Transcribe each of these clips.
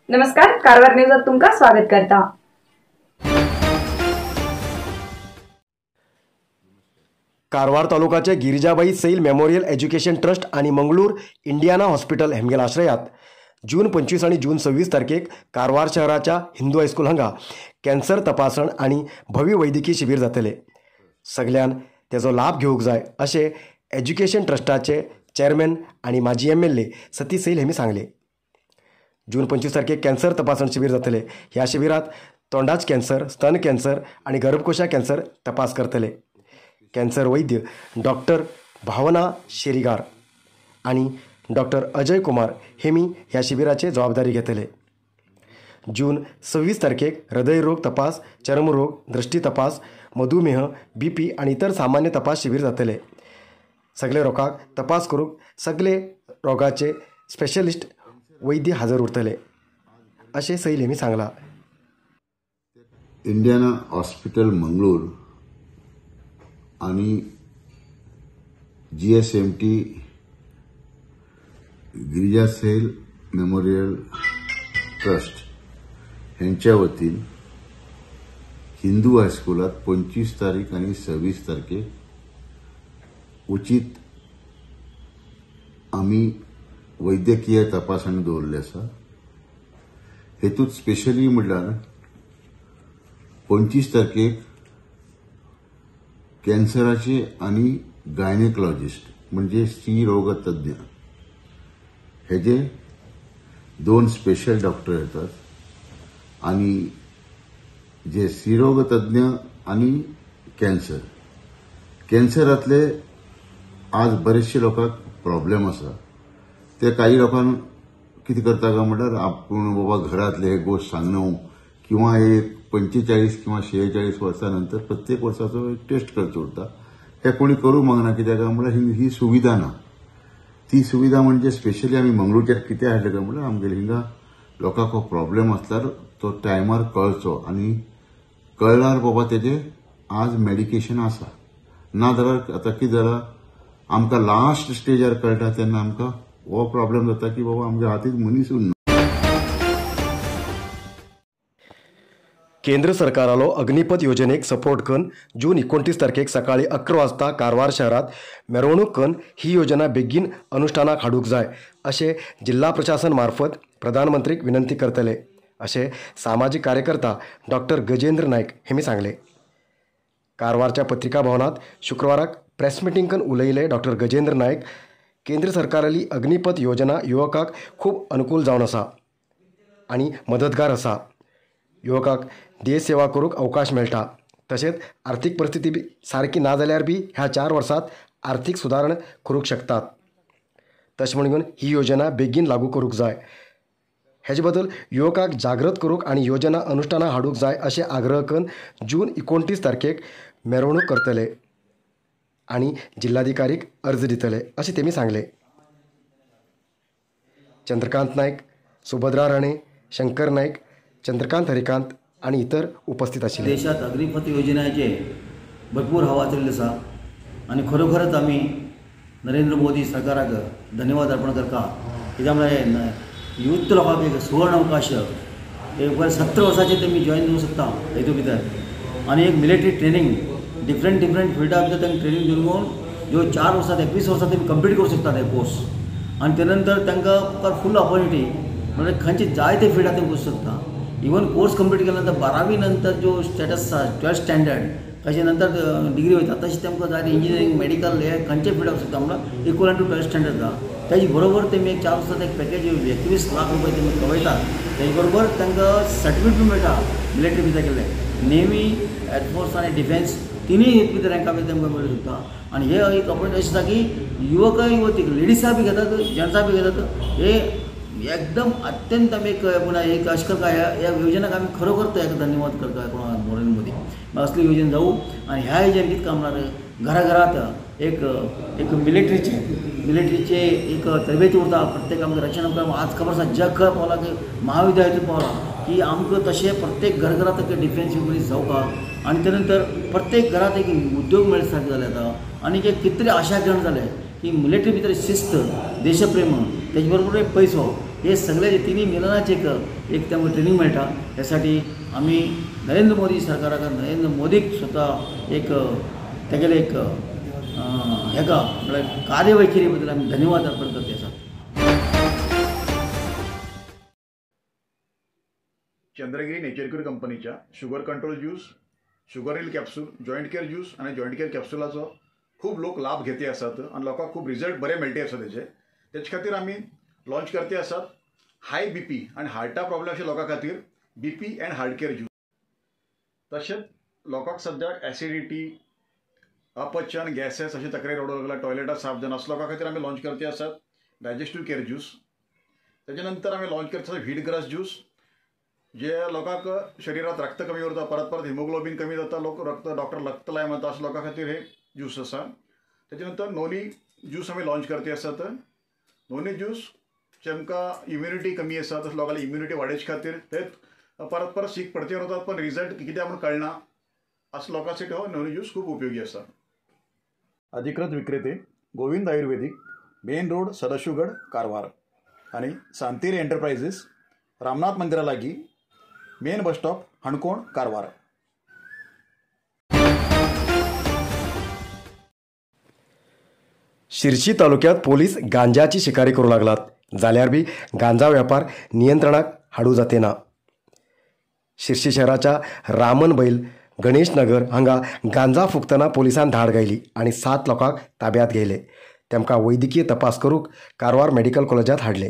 नमस्कार, कारवार न्यूजात तुमका स्वागत करता। Karwar तालुकाचे Girijabai Sail memorial education trust आणि मंगळूर इंडियाना हॉस्पिटल हेमगेल आश्रयात जून 25 आणि जून 26 तारखेक कारवार शहराच्या हिंदू हायस्कूल हांगा कॅन्सर तपासण आणि भव्य वैद्यकीय शिबिर जातले। सगळ्यान तेजो लाभ घेवंक जाय अशें एज्युकेशन ट्रस्टाचे चेअरमॅन आणि माजी MLA Satish सैल हेमी सांगले। जून 25 तारखेक कॅन्सर तपासण शिबिर जातले। ह्या शिबिरात तोंडाच कॅन्सर, स्तन कॅन्सर आणि गर्भकोशा कॅन्सर तपास करतले। कॅन्सर वैद्य डॉक्टर भावना शेरीगार आणि डॉक्टर अजय कुमार हेमी ह्या शिबिराचे जबाबदारी घेतले। जून 26 तारखेक हृदयरोग तपास, चर्मरोग, दृष्टी तपास, मधुमेह, BP आणि इतर सामान्य तपास शिबिर जातले। सगळे रोगाक तपास करूक सगळे रोगाचे स्पेशलिस्ट वैद्य हजर उरतले अशें सैल हेमी सांगला। इंडियाना हॉस्पिटल मंगळूर आणि GSMT Girija Sail memorial trust हेंच्या वतीन हिंदू हायस्कुलात 25 तारीख आणि 26 तारखेक उचित आमी वैद्यकीय तपासणी दवरली आसा। हेतूंत स्पेशली म्हणल्यार 25 तारखेक कॅन्सराचे आनी गायनेकॉलॉजिस्ट म्हणजे स्त्री रोगतज्ञ हेजे 2 स्पेशल डॉक्टर येतात आनी जे स्त्रीरोगतज्ञ आनी कॅन्सर कॅन्सरांतले आज बरेचशे लोकांक प्रॉब्लेम आसा। ते काही लोकांक कितें करता काय म्हणल्यार आपूण बाबा घरांतले हे गोश्ट सांगना किंवा एक 45 किंवा 46 वर्सां नंतर प्रत्येक वर्साचो एक टेस्ट करचो उरता। हे कोणी करूंक मागना कित्याक काय म्हणल्यार ही सुविधा ना। ती सुविधा म्हणजे स्पेशली आमी मंगळूरच्यान कितें हाडलें काय म्हणल्यार आमगेले हिंगा लोकांक हो प्रॉब्लेम आसल्यार तो टायमार कळचो आनी कळ्ळ्यार बाबा तेजे आज मेडिकेशन आसा, ना जाल्यार आतां कितें जालां आमकां लास्ट स्टेजार कळटा तेन्ना आमकां हो प्रॉब्लेम जाता की बाबा आमच्या हातीत मनीस उरना। केंद्र सरकारालो अग्निपथ योजनेक सपोर्ट करून जून 29 तारखेक सकाळी 11 वाजता कारवार शहरात मिरवणूक करून ही योजना बेगीन अनुष्ठानाक हाडूंक जाय अशें जिल्हा प्रशासन मार्फत प्रधानमंत्रीक विनंती करतले अशें सामाजीक कार्यकर्ता डॉक्टर गजेंद्र नायक हेमी सांगले। कारवारच्या पत्रिका भवनात शुक्रवाराक प्रेस मिटींग करून उलयले डॉक्टर गजेंद्र नायक केंद्र सरकाराली अग्निपथ योजना युवकाक खूब अनुकूल जावन आसा आनी मदतगार आसा। युवकाक देश सेवा करूंक अवकाश मेळटा, तशेंच आर्थीक परिस्थिती बी सारकी ना जाल्यार बी ह्या 4 वर्सांत आर्थीक सुदारण करूंक शकतात। तशें म्हणून ही योजना बेगीन लागू करूंक जाय। हेजे बद्दल युवकाक जागृत करूंक आनी योजना अनुष्ठानाक हाडूंक जाय अशें आग्रह करून जून 29 तारखेक मिरवणूक करतले आनी जिल्हाधिकारीक अर्ज दितले अशें तेमी सांगलें। चंद्रकांत नायक, सुभद्रा राणे, शंकर नायक, चंद्रकांत हरिकांत आणि इतर उपस्थित आशिल्ले। देशात अग्निपथ योजनेचे भरपूर हवा चल्ली आसा आनी खरोखरच आमी नरेंद्र मोदी सरकाराक धन्यवाद अर्पण करता। कित्याक म्हळ्यार युथ लोकांक एक सुवर्ण अवकाश एक 17 वर्साचेर तेमी जॉयन जावंक शकता हेतू भितर आनी एक मिलिटरी ट्रेनींग डिफरंट डिफरंट फिल्डा भितर तांकां ट्रेनींग दिवन ज्यो 4 वर्सां 21 वर्सां तेमी कंप्लीट करूंक शकता ते कोर्स आनी ते नंतर तांकां फूल ऑपॉर्च्युनिटी म्हणजे खंयचे जाय ते फिल्डात तेमी वचूंक शकता। इवन कोर्स कंप्लीट केल्या नंतर 12वी नंतर जो स्टेटस आसा 12th standard ताजे नंतर डिग्री वयता तशें तेमकां जाय इंजिनियरींग मेडिकल हे खंयचे फिल्डाक शकता म्हणल्यार इक्वल टू 12th standard जाता। ताजे बरोबर तेमी एक 4 वर्सां एक पॅकेज 21 लाख रुपये तेमी कमयतात। ताजे बरोबर तांकां सर्टिफिकेट बी मेळटा मिलिटरी भितर केल्ले नेवी, एअरफोर्स आनी डिफेन्स तिनूय भितर रँका भितर तेमकां मेळूंक शकता। आनी हे एक अपॉर्च्युनिटी अशें आसा की युवकय युवतीक लेडिसां बी घेतात, जेंट्सां बी घेतात। हे एकदम अत्यंत आमी एक पुन्हा एक अशें करता ह्या योजनाक आमी खरोखर ताका धन्यवाद करता कोण नरेंद्र मोदी असली योजना जावं आनी ह्या योजनेन कितें काम म्हळ्यार घराघरात एक एक मिलिटरीचे एक तरबेती उरता प्रत्येक आमकां रक्षण आमकां आज खबर आसा जग खंय पावला की महाविद्यालयातून पावला की आमकां तशें प्रत्येक घरघरात एक डिफेन्स मनीस जावका आनी ते नंतर प्रत्येक घरात एक उद्योग मेळत सारकें जालें आतां आनी एक कितले आशा किरण जाले की मिलिटरी भितर शिस्त, देशप्रेम, तेजे बरोबर एक पैसो हे सगळे जे तिन्ही मिलनाचे एक एक त्यामुळे ट्रेनिंग मेळटा. ह्यासाठी आमी नरेंद्र मोदी सरकाराक, नरेंद्र मोदीक स्वता एक तेगेले एक हेका म्हळ्यार कार्यवैखरी बद्दल आमी धन्यवाद अर्पण करते आसा. चंद्रगिरी नेचर क्यूर कंपनीच्या sugar control juice, sugar heal capsule, joint care juice आनी जॉयंट केअर कॅप्सुलाचो खूब लोक लाभ घेते आसात आनी लोकांक खूब रिजल्ट बरे मेळटे आसा तेजे. तेचे खातीर आमी लॉन्च करते आसात हाय बीपी आनी हार्टा प्रॉब्लेम अशे लोकां खातीर BP and heart care juice. तशेंच लोकांक सद्याक एसिडिटी, अपचन, गॅसेस अशे तक्रारी रडूंक लागला, टॉयलेटां साफ जायना, असो लोकां खातीर आमी लॉन्च करते आसात डायजेस्टीव केअर ज्यूस. तेजे नंतर आमी लॉन्च करते आसात व्हीट ग्रास ज्यूस, जे लोकांक शरिरांत रक्त कमी उरता, परत परत हिमोग्लोबीन कमी जाता, लोक रक्त डॉक्टर रक्त लाय म्हणटा, अशा लोकां खातीर हे ज्यूस आसा. तेजे नंतर नोनी ज्यूस आमी लॉन्च करते आसात. नोनी ज्यूस जेमकां इम्युनिटी कमी आसा तशें लोकांली इम्युनिटी वाडोवचे खातीर ते परत परत सीक पडते रावतात पण रिजल्ट कित्याक म्हूण कळना, असो लोकांसाठी हो नोनी ज्यूस खूब उपयोगी आसा. अधिकृत विक्रेते Govind Ayurvedic, main road, Sadashivgad, Karwar आनी सांतेरी एंटरप्रायझीस, रामनाथ मंदिरा लागीं, main bus stop, Canacona, Karwar. Shirshi तालुक्यात पोलीस गांजाची शिकारी करू लागलात, जाल्यार बी गांजा व्यापार नियंत्रणाक हाडू जाते ना. शिर्शी शहराच्या रामनबैल गणेश नगर हांगा गांजा फुकतना पोलिसान धाड घायली आनी 7 लोकांक ताब्यात घेयले. तेमकां वैद्यकीय तपास करूंक कारवार मेडिकल कॉलेजांत हाडले.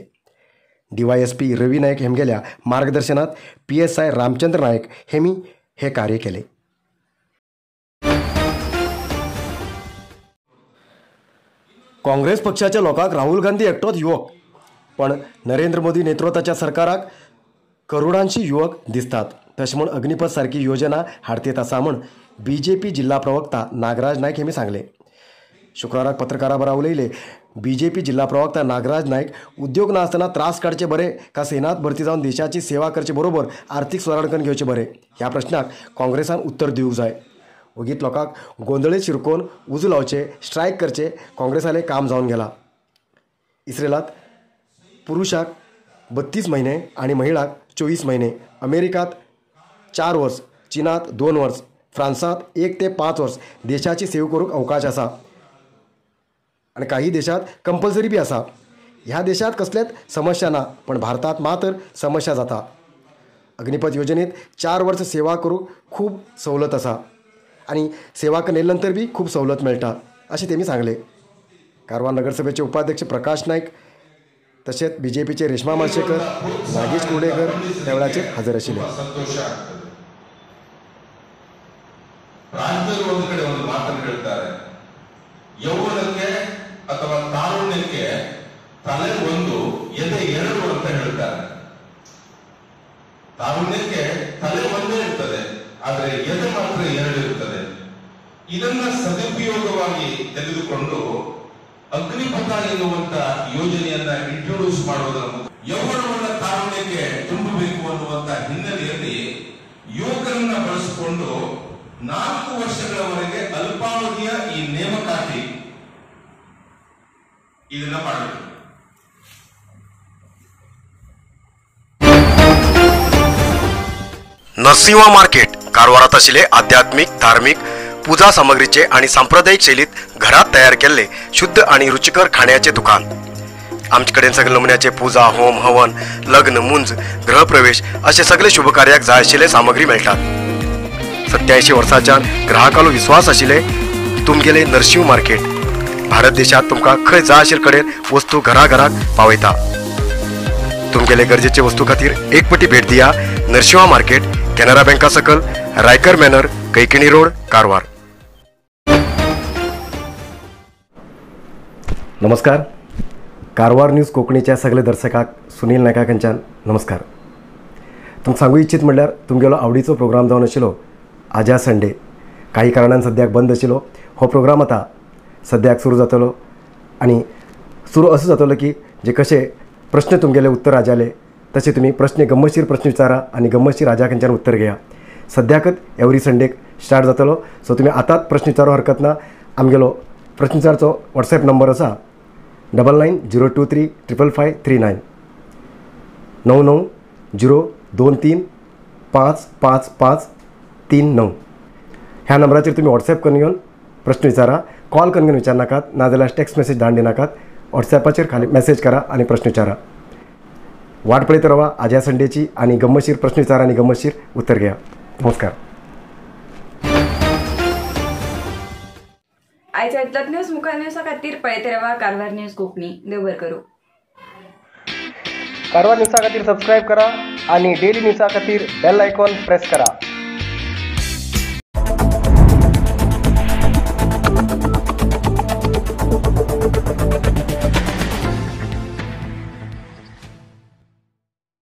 DYSP Ravi Naik हेमगेल्या मार्गदर्शनात PSI Ramchandra Naik Hemy हे कार्य केले. काँग्रेस पक्षाच्या लोकांक राहुल गांधी एकटोच युवक, पण नरेंद्र मोदी नेतृत्वाच्या सरकाराक करोडांशी युवक दिसतात. तशें म्हूण अग्निपथ सारकी योजना हाडतेत आसा म्हूण बीजेपी जिल्हा प्रवक्ता नागराज नायक हेमी सांगले. शुक्राराक पत्रकारां बरोबर उलयले. बीजेपी जिल्हा प्रवक्ता नागराज नायक उद्योग ना आसतना त्रास काडचे बरे का सेनात भरती जावन देशाची सेवा करचे बरोबर आर्थिक सुदारणा करून घेवचे बरे, ह्या प्रश्नाक काँग्रेसान उत्तर दिवंक जाय. ओगीत लोकांक गोंदळे शिरकोवन उजू लावचे, स्ट्रायक करचे काँग्रेसाले काम जावन गेला. इस्रेलात पुरुषाक 32 महिने आनी महिलाक 24 महिने, अमेरिकात 4 वर्स, चीनात 2 वर्स, फ्रांसात 1 ते 5 वर्स देशाची सेवा करूंक अवकाश आसा आनी काही देशात कंपल्सरी बी आसा. ह्या देशात कसलेच समस्या ना, पण भारतात मात्र समस्या जाता. अग्निपथ योजनेत 4 वर्स सेवा करूंक खूब सवलत आसा आनी सेवा केले नंतर बी खूब सवलत मेळटा अशें तेमी सांगले. कारवार नगरसभेचे उपाध्यक्ष प्रकाश नायक तशेंच बीजेपीचे रेश्मा माशेकर, नागेश कुर्डेकर त्या वेळाचेर हजर आशिल्ले. ಯೌವನಕ್ಕೆ ಅಥವಾ ತಾರುಣ್ಯಕ್ಕೆ ತಲೆ ಒಂದು, ಎದೆ ಎರಡು ಅಂತ ಹೇಳ್ತಾರೆ. ತಾರುಣ್ಯಕ್ಕೆ ತಲೆ ಒಂದೇ ಇರ್ತದೆ, ಆದರೆ ಎದೆ ಮಾತ್ರ ಎರಡು ಇರ್ತದೆ. ಇದನ್ನ ಸದುಪಯೋಗವಾಗಿ ತೆಗೆದುಕೊಂಡು ಅಗ್ನಿಪಥ ಎನ್ನುವಂತ ಯೋಜನೆಯನ್ನ ಇಂಟ್ರೊಡ್ಯೂಸ್ ಮಾಡುವುದರ ಮೂಲಕ ಯೌವನವನ್ನ ತಾರುಣ್ಯಕ್ಕೆ ತುಂಬಬೇಕು ಅನ್ನುವಂತ ಹಿನ್ನೆಲೆಯಲ್ಲಿ ಯುವಕರನ್ನ ಬಳಸಿಕೊಂಡು 4 ವರ್ಷಗಳವರೆಗೆ ಅಲ್ಪಾವಧಿಯ ಈ ನೇಮಕಾತಿ ಇದನ್ನ ಮಾಡಬೇಕು. नरसिंहा मार्केट कारवारात आशिल्ले आध्यात्मिक, धार्मिक पूजा सामग्रीचे आणि सांप्रदायिक शैलीत घरात तयार केल्ले शुद्ध आणि रुचिकर खाण्याचे दुकान. आमचे कडेन सगळे नमुन्याचे पूजा, होम, हवन, लग्न, मुंज, गृहप्रवेश असे सगळे शुभकार्याक जाय आशिल्ले सामग्री मेळटात. 87 वर्सांच्यान ग्राहकालो विश्वास आशिल्ले तुमगेले नरसिंह मार्केट भारत देशात तुमकां खंय जाय आशिल्ले कडेन वस्तू घराघराक पावयता. तुमगेले गरजेचे वस्तू खातीर एक पटी भेट दिया नरसिंहा मार्केट, केनरा बँका सकल, रायकर मॅनर, कैकिणी रोड, कारवार. नमस्कार, कारवार न्यूज कोंकणीच्या सगळे दर्शकाक सुनील नायका कडच्यान नमस्कार. तुमकां सांगू इच्छित म्हणल्यार तुमगेलो आवडीचो प्रोग्राम जावन आशिल्लो आजा संडे काही कारणान सद्याक बंद आशिल्लो. हो प्रोग्राम आतां सद्याक सुरू जातलो आनी सुरू असो जातलो की जे कशे प्रश्न तुमगेले उत्तर आजाले तशें तुमी प्रश्न गम्मतशीर प्रश्न विचारा आनी गम्मतशीर आजा कडच्यान उत्तर घेया. सद्याकच एवरी संडेक स्टार्ट जातलो, सो तुमी आतांच प्रश्न विचारू हरकत ना. आमगेलो प्रश्न विचारचो वॉट्सएप नंबर आसा 9990235539. 9 9 0 2 3 5 5 5 3 9 ह्या नंबराचेर तुमी व्हॉट्सॅप करून घेवन प्रश्न विचारा. कॉल करून घेवन विचारनाकात, नाजाल्यार टेक्स्ट मेसेज धाडून दिनाकात. व्हॉट्सॅपाचेर खाली मेसेज करा आनी प्रश्न विचारा. वाट पळयत रावा आज्या संडेची आनी गंमतशीर प्रश्न विचारा आनी गंमतशीर उत्तर घेया. नमस्कार. आयच्या इतलोच न्यूज मुखार न्यूजा खातीर पळयत रावा कारवार न्यूज कोंकणी. देव बरें करूं. कारवार न्यूजा खातीर सबस्क्रायब करा आनी डेली न्यूजा खातीर बेल आयकॉन प्रेस करा.